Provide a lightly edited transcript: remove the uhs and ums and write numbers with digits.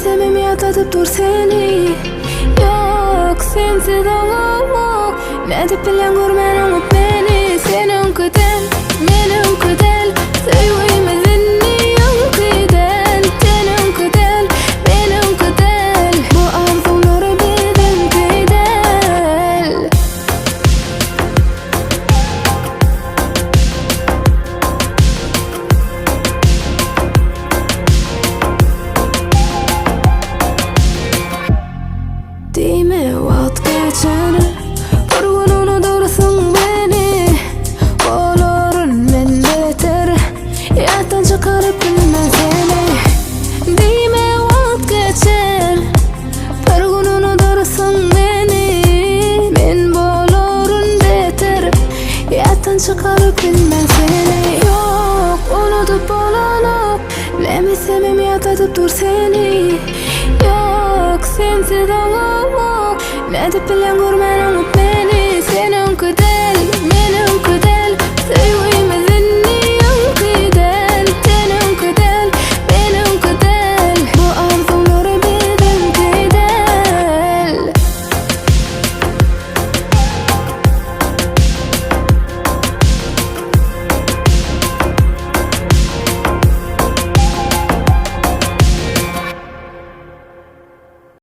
etsemem ýatladyp dur seni. Ýok, sensiz oňamok. Nädip bilýäň görmän oňup meni. Sen öňki däl, men öňki däl. Söýgimiz indi öňki däl. Sen öňki däl, men öňki däl. Bu arzuwlar biziňki däl. Diýme wagt geçer, bir gün unudyrsyň meni. Bolaryn men beter, ýatdan çykaryp bilmen seni. Diýme wagt geçer, bir gün unudyrsyň meni. Men bolaryn beter, ýatdan çykaryp bilmen seni. Ýok, unudyp bolanok, näme etsemem ýatladyp dur seni. Ýok, sensiz oňamok, nädip bilýäň görmän oňup meni. Sen öňki däl, men öňki däl, söýgüm.